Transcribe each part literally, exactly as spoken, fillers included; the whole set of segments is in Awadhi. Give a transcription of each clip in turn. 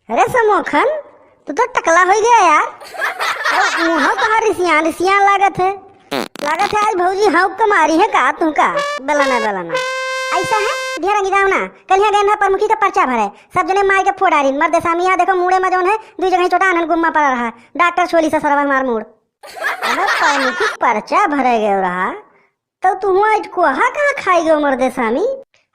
अरे समोखन, तू तो टकला होइ गया यार। और मुँह तोहार रिसियान रिसियान लागत है। लागत है आज भौजी हाँक के मारी है का तुहका? बेलना बेलना। ऐसा है, ढेर अंगिदाव ना। कल यहाँ गए ना प्रमुखी का पर्चा भरे, सब जने मार के फोड़ डारिन। मर्दे सामी यहाँ देखो मुड़े में जौन है, दुई जगह चोटा आनन गुम्मा पड़ा रहा। डॉक्टर छोली से सरवा हमार मूड़। अरे प्रमुखी पर्चा भरे गयो रहा, तब तू हुआ आज कोहा कहाँ खाई गयो मर्दे सामी?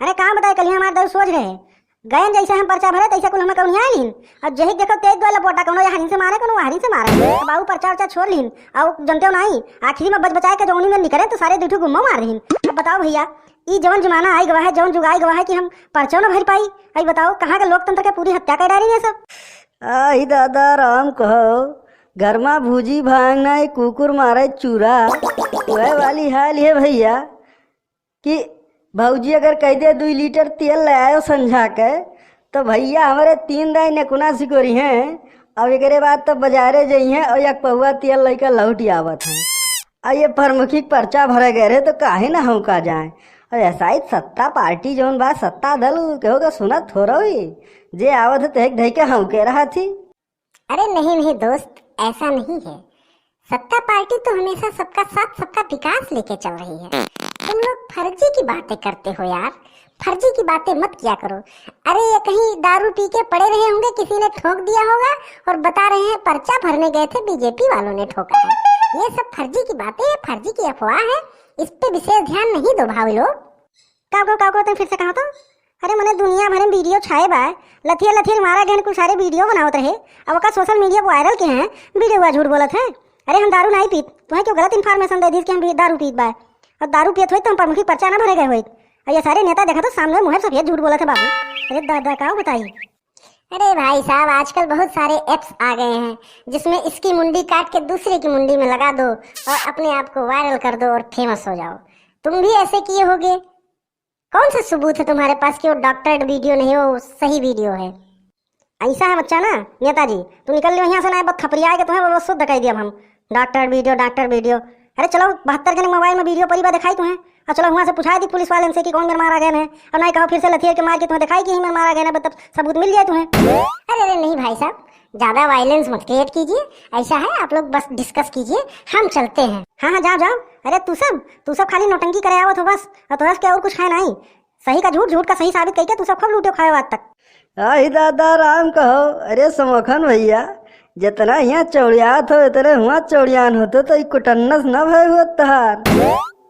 अरे का बताए, कल हमार दऊ सोच रहे, गयन जैसे हम पर्चा भरे तैसे कुल हमें कौनिया लिहिन। अब जही देखो तेज द्वार लपोटा, कौनो यहां से मारे, कौनो वहां से मारे। अब आऊ पर्चा वर्चा छोड़ लिहिन, आऊ जनते हो नहीं, आखिरी में बच बचाए के जौनी में निकले तो सारे दुठू गुम्मो मार दिहिन। अब बताओ भैया, ई जौन जमाना आई गवा है, जौन जुग आई गवा है कि हम पर्चो न भर पाई। आई बताओ, कहाँ के लोकतंत्र के पूरी हत्या कर डाली है सब। आही दादा राम कहो, घर मा भूजी भांग ना, एक कुकुर मारे चूरा। वह वाली हाल है भैया कि भौजी अगर कह दे, "दुई लीटर तेल ले आयो संझा के," तो भैया हमरे तीन दाई नेकुना सिकोरी हैं। अब एकरे बाद तो बाजारे जइहें और एक पौवा तेल लेकर लौट आवत हैं। और ये प्रमुखी पर्चा भरे गए रहे तो काहे ना हम का जाए। और ऐसा ही सत्ता पार्टी जौन बा, सत्ता दल, केहू के सुनत थोड़ा हुई। जे आवत है तो एक धई के हम के रहा थी। अरे नहीं, नहीं दोस्त, ऐसा नहीं है। सत्ता पार्टी तो हमेशा सबका साथ, सबका विकास लेके चल रही है। तुम लोग फर्जी की बातें करते हो यार, फर्जी की बातें मत किया करो। अरे, ये कहीं दारू पी के पड़े रहे होंगे, किसी ने ठोक दिया होगा और बता रहे हैं, "पर्चा भरने गए थे, बीजेपी वालों ने ठोका है।" ये सब फर्जी की बातें हैं, फर्जी की अफवाह है, इस पे विशेष ध्यान नहीं दो भाई लोग। का को, का को, तनी फिर से कहा तो? अरे मने दुनिया भर में वीडियो छाए बा, लथिया लथिया मारा गहन कुल सारे वीडियो बनावत रहे, अब ओका सोशल मीडिया पर वायरल के हैं, वीडियो हुआ झूठ बोलत है। अरे हम दारू नहीं पीत, तुम्हें क्यों गलत इन्फॉर्मेशन दे दी कि हम भी दारू पीत बा? और दारू पियत होइत तो हम प्रमुखी पर्चा ना भरे गए होइत। और ये सारे नेता देखा तो सामने मुँह सफेद झूठ बोलत है बाबू। अरे दादा का बताई। अरे भाई साहब, आजकल बहुत सारे एप्स आ गए हैं जिसमें इसकी मुंडी काट के दूसरे की मुंडी में लगा दो और अपने आप को वायरल कर दो और फेमस हो जाओ। तुम भी ऐसे किए होगे। कौन सा सबूत है तुम्हारे पास कि वो डॉक्टरेट वीडियो नहीं, वो सही वीडियो है? ऐसा है बच्चा ना, नेताजी, तू निकल लियो यहाँ से, ना बस थपरिया के तुम्हें बस शुद्ध कर दिया हम। डॉक्टरेट वीडियो, डॉक्टरेट वीडियो। अरे चलो, बहत्तर जने मोबाइल में वीडियो परी बा दिखाई तुम्हें। और चलो वहाँ से पूछा दी पुलिस वाले से कि कौन मेरे मारा गए हैं, और नहीं कहो फिर से लथियर के मार के तुम्हें दिखाई कि ही मेरे मारा गए हैं, तब सबूत मिल जाए तुम्हें। अरे, अरे नहीं भाई साहब, ज्यादा वायलेंस मत क्रिएट कीजिए। ऐसा है, आप लोग बस डिस्कस कीजिए, हम चलते हैं। हाँ, हाँ, जाओ, जाओ। अरे तू सब, तू सब खाली नौटंकी करे आवत हो बस, और तोहरा के और कुछ है नहीं। सही का झूठ, झूठ का सही साबित करके तू सब खूब लूटे खाए आज तक। आही दादा राम कहो, अरे समोखन भैया, जितना यहाँ चौड़ियात हो, इतने हुआ चौड़ियान होते तो ई कुटन्नस न भय हुआ तहार।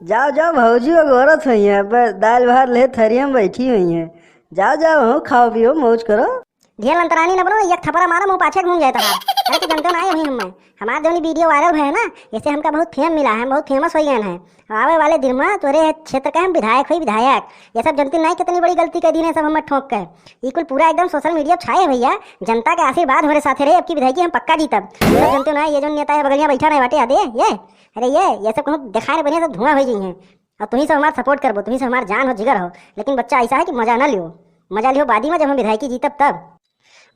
जाओ, जाओ, भौजी अगोरत हुई हैं, अब दाल भात ले थरिया में बैठी हुई हैं। जाओ, जाओ, हो खाओ पियो, मौज करो। ढेर लंतरानी न बनो, एक थपरा मारा, मुँह पाछे घूम जाए तहार। अरे तू जनते ना आई हुई हमें, हमार जौनी वीडियो वायरल भय है ना, इससे हमका बहुत फेम मिला है, हम बहुत फेमस हो गए हैं। आवे वाले दिन में तोरे क्षेत्र का हम विधायक हुई, विधायक। ये सब जनते ना कितनी बड़ी गलती कर दी ने सब हमें ठोक के। ई कुल पूरा एकदम सोशल मीडिया छाए है भैया, जनता के आशीर्वाद हमरे साथे रहे, अब की विधायकी हम पक्का जीतब। सब जनते ना, ये जो नेता है बगलिया बैठा रहे बाटे, याद है ये? अरे ये, ये सब कहूँ दिखाए नहीं बढ़िया, सब धुआं हो जाइए। और तुहीं सब हमार सपोर्ट करबो, तुहीं सब हमार जान हो, जिगर हो, लेकिन बच्चा ऐसा है कि मजा ना लियो, मजा लियो बादी में जब हम विधायकी जीतब तब।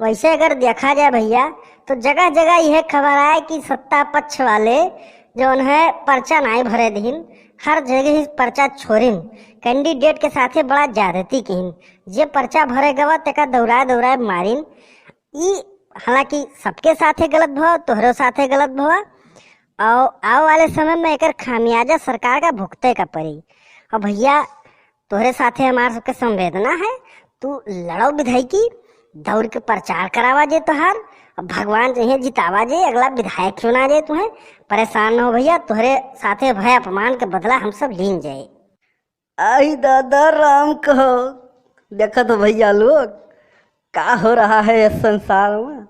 वैसे अगर देखा जाए भैया, तो जगह जगह यह खबर आए कि सत्ता पक्ष वाले जौन है पर्चा नाई भरे दिन, हर जगह ही पर्चा छोड़िन, कैंडिडेट के साथे बड़ा ज्यादती किहिन, जे पर्चा भरे गवा तेका दौड़ाए दौड़ाए मारिन। ई हालांकि सबके साथे गलत भवा, तोहरो साथे गलत भवा, और आवे वाले समय में एकर खामियाजा सरकार का भुगते का पड़ी। और भैया, तोहरे साथे हमार सबके संवेदना है, तू लड़ो विधायकी, दौड़ के प्रचार करावा जे तोहार, अब भगवान जइहे जितावा जे, अगला विधायक चुना जे तुहे। परेशान न हो भैया, तोहरे साथे भय अपमान के बदला हम सब लीन जाए। आई दादा राम कहो, देखत हो भैया लोग, का हो रहा है इस संसार में।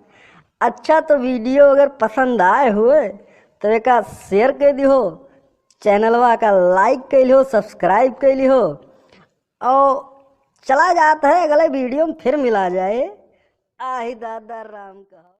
अच्छा तो वीडियो अगर पसंद आए हुए तो एका शेयर कर दिहो, चैनलवा का लाइक कर लिहो, सब्सक्राइब कर लिहो। और चला जाता है अगले वीडियो में, फिर मिला जाए। आही दादा राम कहो।